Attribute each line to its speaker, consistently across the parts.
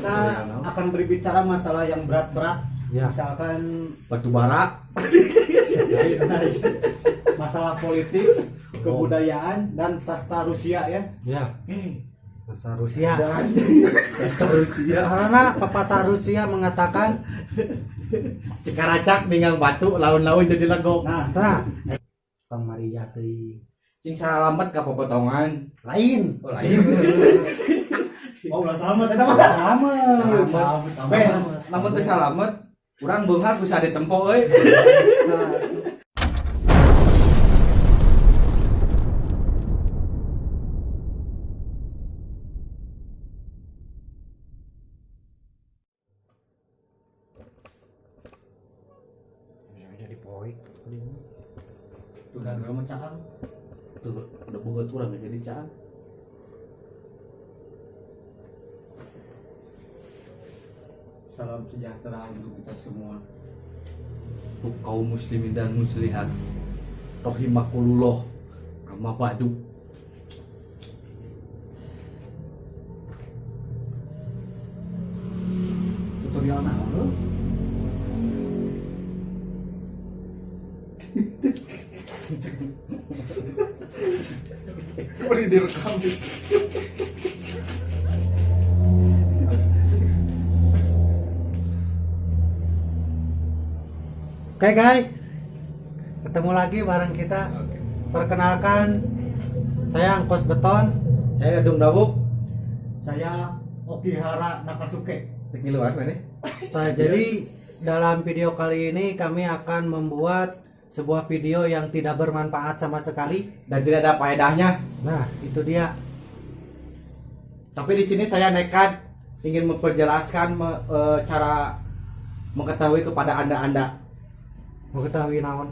Speaker 1: Kita akan berbicara masalah yang berat-berat.
Speaker 2: Ya.
Speaker 1: Misalkan
Speaker 3: Batu bara.
Speaker 1: masalah politik, kebudayaan, dan sastra Rusia ya.
Speaker 2: Ya. Sastra Rusia.
Speaker 3: Sastra Rusia.
Speaker 2: Karena pepatah Rusia mengatakan
Speaker 3: Cikaracak ninggang batu, laun-laun jadi legok.
Speaker 1: Nah,
Speaker 2: tah tong Maria teuing.
Speaker 3: Cing salamet ka popotongan.
Speaker 2: Lain.
Speaker 3: Oh, lain.
Speaker 1: oh ulah selamat eta mah.
Speaker 2: Selamat.
Speaker 1: Selamat.
Speaker 3: Be, lamun teu salamet, urang beunghar bisa ditempo euy.
Speaker 2: Nah, jadi poik.
Speaker 1: Tuh dan mah cahang.
Speaker 3: Tuh, udah boga urang jadi caang.
Speaker 1: Salam sejahtera untuk kita semua.
Speaker 3: Untuk kaum muslimin dan muslihat. Rahimakumullah. Amma ba'du.
Speaker 1: Tutorial naon lu?
Speaker 4: Beri direkam.
Speaker 2: Oke guys, ketemu lagi bareng kita. Perkenalkan, saya Angkos Beton.
Speaker 3: Saya Gadung Dawuk.
Speaker 1: Saya Okihara Nakasuke.
Speaker 3: Rek ngiluan maneh?
Speaker 2: Nah, jadi dalam video kali ini kami akan membuat sebuah video yang tidak bermanfaat sama sekali.
Speaker 3: Dan tidak ada faedahnya.
Speaker 2: Nah, itu dia.
Speaker 3: Tapi di sini saya nekat ingin memperjelaskan cara mengetahui kepada anda-anda.
Speaker 2: Mau ketahui naon?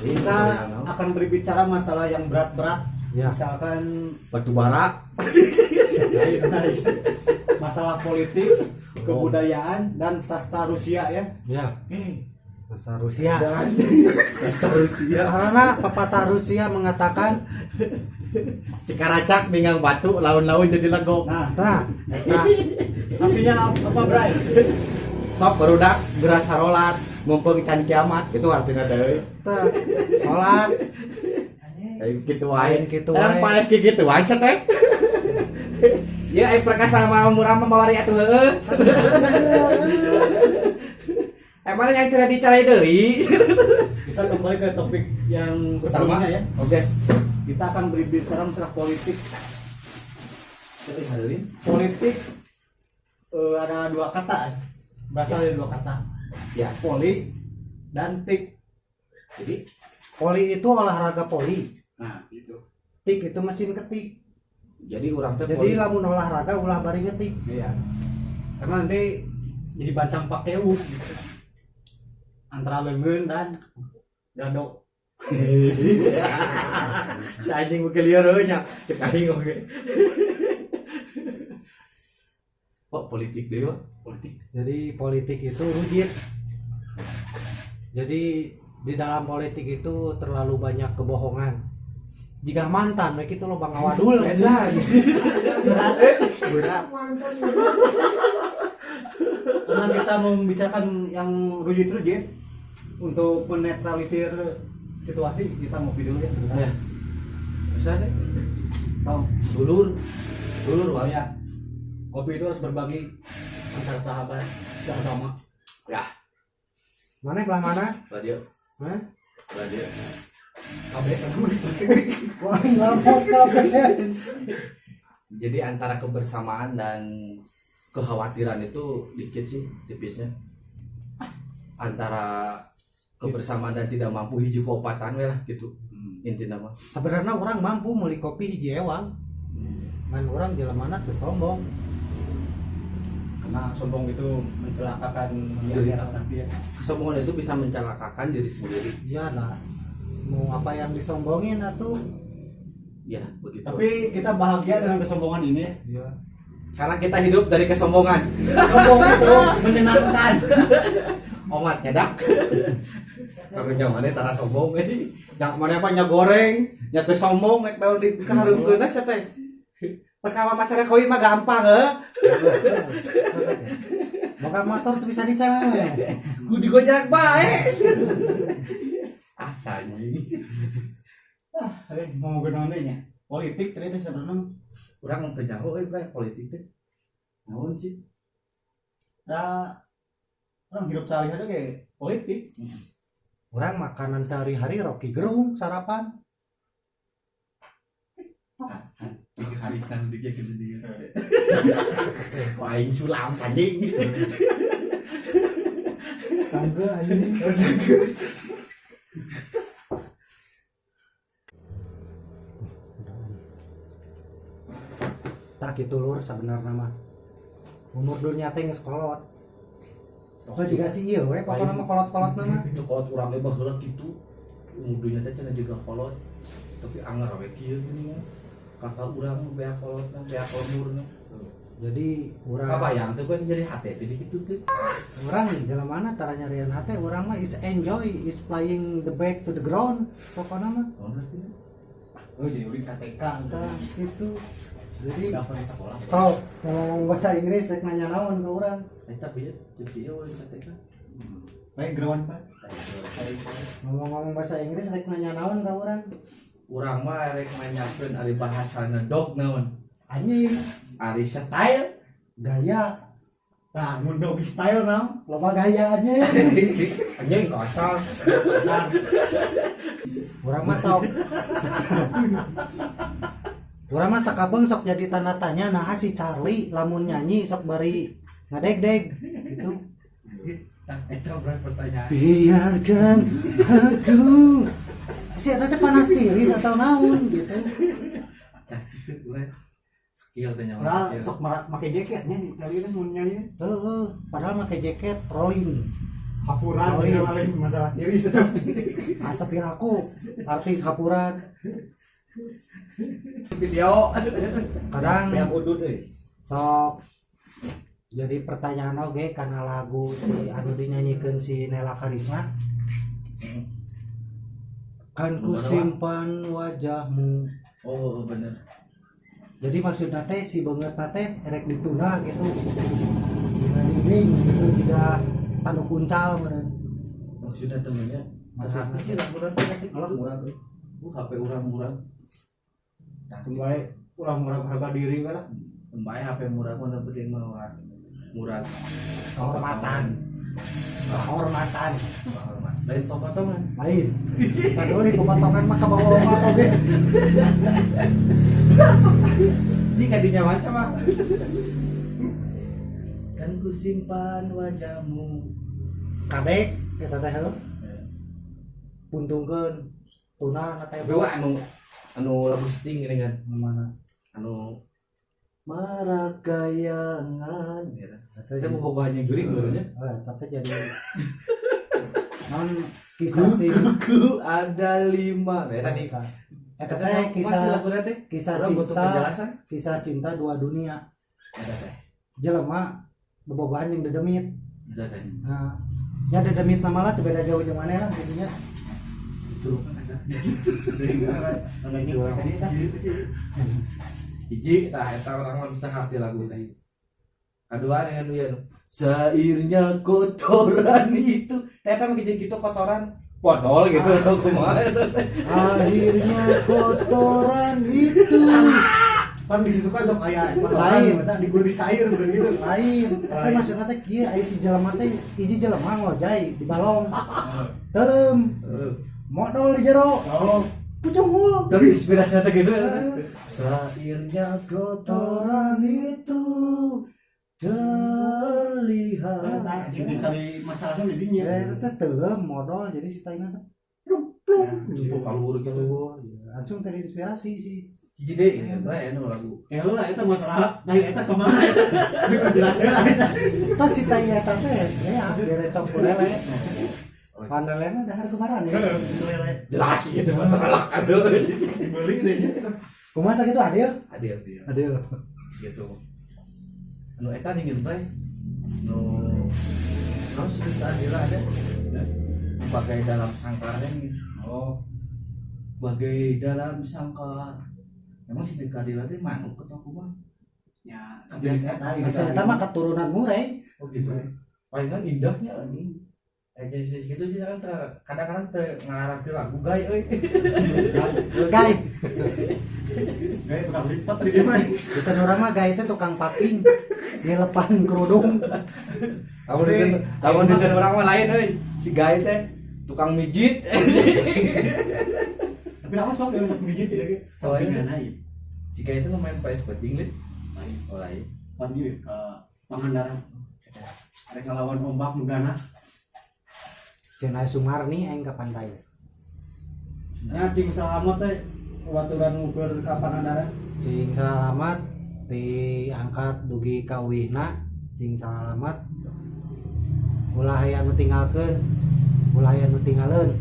Speaker 1: Kita akan berbicara masalah yang berat-berat.
Speaker 2: Ya.
Speaker 1: Misalkan
Speaker 3: batu bara,
Speaker 1: masalah politik, kebudayaan, dan sastra Rusia ya.
Speaker 2: Ya. Sastra Rusia.
Speaker 3: Sastra Rusia.
Speaker 2: Karena pepatah Rusia mengatakan
Speaker 3: Cikaracak ninggang batu, laun-laun jadi legok.
Speaker 1: Nah,
Speaker 2: tah, eta
Speaker 1: artinya apa, Bray?
Speaker 3: Sok barudak geura sarolat, mumpung can kiamat, itu artinya deui.
Speaker 2: tah, salat
Speaker 3: Kayak gitu wae.
Speaker 2: Lain kitu wae.
Speaker 3: Orang pae kitu wae sia teh. Ya ai perkasa mah murah mah bawari atuh heueuh. Emang yang cerah dicerai deui.
Speaker 1: Kita kembali ke topik yang
Speaker 3: Utama
Speaker 1: sebelumnya ya.
Speaker 3: Oke.
Speaker 1: Kita akan berbicara masalah politik. Politik ada dua kata, berasal dari dua kata,
Speaker 3: Ya.
Speaker 1: poli dan tik.
Speaker 3: Jadi
Speaker 2: poli itu olahraga poli,
Speaker 1: Nah, itu.
Speaker 2: tik itu mesin ketik.
Speaker 3: jadi urang teh
Speaker 2: Jadi lamun olahraga ulah bari ngetik.
Speaker 1: Iya. Karena nanti jadi bancang pakeu gitu. Antara leungeun dan gado.
Speaker 3: Si anjing mungkin lieur heuh nya. Cek aing oge. Kok politik deui mah?
Speaker 1: Politik.
Speaker 2: Jadi politik itu rujit. Jadi di dalam politik itu terlalu banyak kebohongan. Jika mantan mereka itu lo bang awadul.
Speaker 3: Edan.
Speaker 2: Berat.
Speaker 1: Karena kita mau membicarakan yang rujit-rujit untuk menetralisir situasi, kita ngopi dulu ya. Bentar.
Speaker 3: Ya. Bisa deh.
Speaker 1: Tong.
Speaker 3: Dulur. Dulur
Speaker 1: Oh
Speaker 3: wae.
Speaker 1: ya. Kopi itu harus berbagi antara sahabat seagama.
Speaker 3: Ya,
Speaker 2: Mana belah mana?
Speaker 3: radio.
Speaker 2: Hah?
Speaker 3: Radio.
Speaker 1: KB
Speaker 2: Wah, ngelempot kabeh.
Speaker 3: Jadi antara kebersamaan dan kekhawatiran itu dikit sih tipisnya. Antara kebersamaan dan tidak mampu hiji keopatan we lah gitu. Intinya mah.
Speaker 2: Sebenarnya orang mampu beli kopi hiji ewang. Ngan orang jelemana teu sombong.
Speaker 1: Karena sombong itu mencelakakan di
Speaker 3: Diri.
Speaker 1: akhirat nanti ya.
Speaker 3: Kesombongan itu bisa mencelakakan diri sendiri.
Speaker 2: Ya lah. Mau apa yang disombongin atuh?
Speaker 3: Ya, begitu.
Speaker 1: Tapi kita bahagia dengan kesombongan ini ya.
Speaker 2: Ya.
Speaker 3: Karena kita hidup dari kesombongan.
Speaker 1: Sombong itu menyenangkan.
Speaker 3: Omat nyedak. Karunya mana tara sombong euy. Nya mana apa nya goreng, nya teu sombong nek daun di kahareupeunna sia teh. Perkara masalah kawin mah gampang heuh.
Speaker 2: Boga motor tuh bisa dicewek.
Speaker 3: Ku digojak bae. Ah, anjing.
Speaker 1: Eh, mau naon deui nya? Politik ternyata sebenarnya.
Speaker 3: Urang teu jauh euy, Bray, politik teh. Naon sih?
Speaker 1: Da orang hidup sehari-hari kayak politik.
Speaker 2: Orang makanan sehari-hari Rocky Gerung sarapan.
Speaker 3: Hari kan dia gitu dia. Kok aing sulam anjing.
Speaker 2: Tangga anjing. Tak gitu lur sebenarnya mah. Umur dunia teh geus kolot. Oh juga sih iya we pokoknya mah kolot-kolot nama.
Speaker 3: Itu kolot urang ge baheula kitu. Umudunya teh cenah juga kolot. Tapi anger we kieu gini ya. Kakak urang beak kolotna, beak lemurna.
Speaker 2: Jadi urang
Speaker 3: Kabayang tuh kan jadi hate teh kitu teh.
Speaker 2: Urang jalan mana tara nyarian hate, urang mah is enjoy is playing the back to the ground pokoknya mah.
Speaker 3: Naon artinya?
Speaker 1: Oh, jadi udah KTK.
Speaker 2: Tah gitu. Jadi
Speaker 1: daftar sekolah.
Speaker 2: Sok ngomong bahasa Inggris rek nanya naon ke urang.
Speaker 3: Eh, tapi ya jadi ya ulin KTK.
Speaker 1: Baik ground, Pak.
Speaker 2: Ngomong-ngomong bahasa Inggris rek nanya naon ka urang.
Speaker 3: Urang mah rek nanyakeun ari bahasana dog naon?
Speaker 2: Anjing.
Speaker 3: Ari style.
Speaker 2: Gaya.
Speaker 1: Nah, mun doggy style naon?
Speaker 2: Loba gaya anjing.
Speaker 3: Anjing kasar.
Speaker 1: Kasar.
Speaker 2: Urang mah sok. Urang mah sakabeung sok jadi tanda tanya, nah si Charlie lamun nyanyi sok bari ngadeg-deg gitu.
Speaker 3: Nah, itu pertanyaan.
Speaker 2: Biarkan aku si eta teh panas tiris atau naon gitu.
Speaker 3: Nah, itu gue skill teh nyawa
Speaker 1: Padahal
Speaker 3: skill.
Speaker 1: sok make jaketnya cari kan mun nyanyi.
Speaker 2: Heeh, padahal make jaket rolling.
Speaker 1: Hapuran
Speaker 2: Rolling.
Speaker 1: tidak paling masalah tiris itu.
Speaker 2: Asap aku artis hapuran.
Speaker 3: Video.
Speaker 2: Kadang
Speaker 1: Pihak udud euy.
Speaker 2: sok jadi pertanyaan oge karena lagu si anu dinyanyikan si Nela Karisma, kan ku simpan wajahmu.
Speaker 3: Oh, bener.
Speaker 2: Jadi maksudnya teh si banget teh erek ditunda gitu dina dinding gitu jika tanduk kuncal meureun.
Speaker 3: Maksudnya temennya maksudnya sih lah murah teh nanti
Speaker 1: Alah murah euy.
Speaker 3: HP urang murah.
Speaker 1: Nah, bae ulah murah harga diri we lah.
Speaker 3: Bae HP murah mah penting mah murah. Murah.
Speaker 2: Kehormatan, kehormatan.
Speaker 3: Kehormatan. Lain popotongan.
Speaker 2: Lain padahal di pepotongan mah kabawa mah oge.
Speaker 3: Jika dinyaman sama. Kan ku simpan wajahmu.
Speaker 2: Kadek eta teh heuh puntungkeun tuna na teh.
Speaker 3: Tapi wah anu anu lagu Sting gini kan.
Speaker 2: Mana?
Speaker 3: Anu Marakayangan gitu.
Speaker 2: Eta
Speaker 3: Kita mau bogohan yang juring barunya.
Speaker 2: Eh, eta teh jadi non kisah cinta.
Speaker 3: Kuku ada lima. Nah, tadi.
Speaker 2: Eta teh kisah
Speaker 3: lagu teh.
Speaker 2: Kisah
Speaker 3: Urang butuh
Speaker 2: cinta.
Speaker 3: Penjelasan.
Speaker 2: Kisah cinta dua dunia.
Speaker 3: Ada teh.
Speaker 2: Jelema bobogohan jeung dedemit.
Speaker 3: Ada teh.
Speaker 2: Nah, ya dedemit nama lah teu beda jauh jeung maneh lah jadinya.
Speaker 3: Itu
Speaker 1: Tandanya tadi tah.
Speaker 3: hiji tah eta urang mah teu ngarti lagu teh. Kedua dengan ieu sairnya kotoran itu. Teh eta mah jadi kitu kotoran podol gitu atau kumaha eta teh.
Speaker 2: Akhirnya kotoran itu.
Speaker 1: Kan di situ kan sok aya
Speaker 2: Lain.
Speaker 1: lain di kudu disair bukan gitu.
Speaker 2: Lain eta maksudna teh kieu, aya si jelema teh hiji jelema ngojay di balong teuleum, modol di jero.
Speaker 1: Oh,
Speaker 2: pucungul.
Speaker 3: Tapi inspirasinya teh gitu ya. Sairnya kotoran itu terlihat.
Speaker 1: Jadi sari masalahnya jadinya.
Speaker 2: Ya eta teh teuleum modol jadi si taina teh plung plung.
Speaker 3: Oh, kaluhur gitu.
Speaker 2: Kaluhur, ya. Langsung terinspirasi sih.
Speaker 3: Hiji deui eta anu lagu.
Speaker 1: Eh lah eta masalah. Nah, eta kemana eta? Ini penjelasan lah eta.
Speaker 2: Tas si tai eta teh ya direcok ku lele. Pandelena dahar kemarin ya.
Speaker 1: Lele.
Speaker 3: Jelas gitu mah terelak aduh.
Speaker 1: Dibeli deh nya.
Speaker 2: Kumaha sakitu adil?
Speaker 3: Adil dia.
Speaker 2: Adil.
Speaker 3: Gitu. Anu eta dingin pre. Nu naon sih adil ada. Bagai dalam sangkarnya gitu.
Speaker 1: Oh,
Speaker 3: Bagai dalam sangkar. Emang si keadilan teh manuk atau kumaha?
Speaker 1: Ya, sejenis eta gitu.
Speaker 2: Bisa eta mah keturunan Murray.
Speaker 3: Oh gitu. Palingan indahnya anjing. Jenis-jenis gitu sih kan kadang-kadang teu ngarah teu lagu gay euy.
Speaker 2: Gay.
Speaker 1: Gaya tukang lipat di dia mah.
Speaker 2: Bukan orang mah gay teh tukang packing. Nyelepan kerudung.
Speaker 3: Lamun diteun urang mah lain euy. Si gay teh tukang mijit.
Speaker 1: Tapi aku sok ya sok mijit ya.
Speaker 3: Soalnya-
Speaker 1: Sampingan aja.
Speaker 3: Si gay itu main PS penting lih. Oh lain.
Speaker 1: Pan ieu ke Pangandaran. Ada ngelawan ombak nu ganas.
Speaker 2: Cenah Sumarni aing ka pantai.
Speaker 1: Ya cing selamat teh waturan ngukur ka Pangandaran.
Speaker 2: Cing salamat diangkat dugi ka uihna, cing salamat. Ulah aya nu tinggalkeun, ulah aya nu tinggaleun.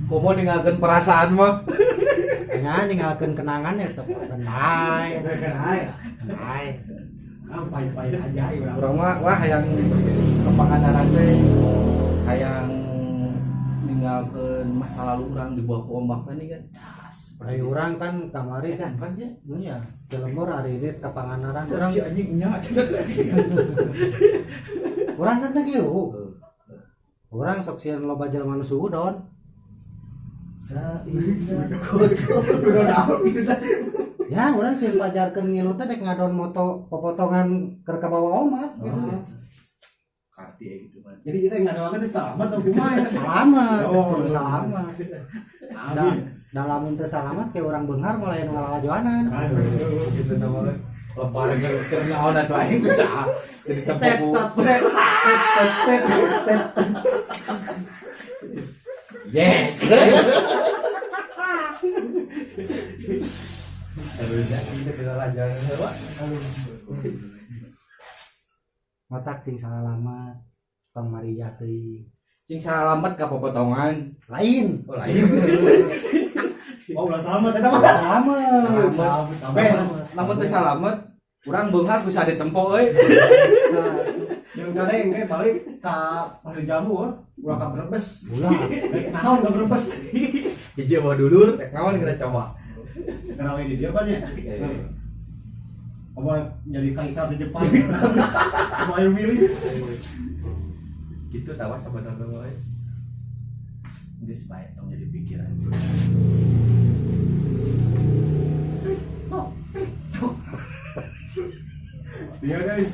Speaker 3: Komo ninggalkeun perasaan mah.
Speaker 2: Nya ninggalkeun kenangan ya teh kenai.
Speaker 1: Kenai.
Speaker 2: Kenai.
Speaker 1: Ah, pai-pai aja urang.
Speaker 3: Urang mah wah hayang ke Pangandaran teh hayang ninggalkeun masa lalu urang dibawa ku ombak teh kan. Tas.
Speaker 2: Ari urang kan kamari
Speaker 3: kan kan ya.
Speaker 2: Iya, di lembur ari ini ka Pangandaran urang.
Speaker 3: Si anjing nya.
Speaker 2: Urang kan teh kieu. Urang sok sieun loba jelema nu suudon.
Speaker 1: Sudah naon sudah.
Speaker 2: Ya, urang sieun pajarkeun ngilu teh dek ngadon moto popotongan keur ka bawa omah gitu.
Speaker 3: Karti ya gitu mah.
Speaker 1: Jadi kita ngadoakeun teh selamat atau kumaha ya?
Speaker 2: Selamat,
Speaker 1: Oh,
Speaker 2: kudu selamat. Da,
Speaker 1: Amin.
Speaker 2: da lamun teu selamat kayak urang beunghar mulai nu lalajoanan.
Speaker 1: Aduh.
Speaker 3: Gitu nama lebaran keur naon atuh aing susah. Jadi
Speaker 1: Tet
Speaker 3: tempo
Speaker 1: tet tet tet tet tet.
Speaker 3: Yes. Aduh, jangan kita bisa lanjut heula.
Speaker 2: Matak cing salamat tong marijah teuing.
Speaker 3: Cing salamet ka popotongan.
Speaker 2: Lain.
Speaker 3: Oh lain.
Speaker 1: Oh, ulah selamat eta mah.
Speaker 2: Selamat.
Speaker 3: Selamat. Lamun teu salamet, urang beunghar ku ditempo euy.
Speaker 2: Nah,
Speaker 1: Yang kadang kayak balik ka Pasar Jamu, oh. Ulah ka Brebes.
Speaker 2: ulah.
Speaker 1: Rek naon ka Brebes?
Speaker 3: Hiji mah dulur, rek naon kena coba.
Speaker 1: Kenapa di dia kan ya? Kamu jadi kaisar di Jepang. Mau ayo milih.
Speaker 3: Gitu tawa sama teman-teman euy. Geus bae tong jadi pikiran.
Speaker 1: Iya guys.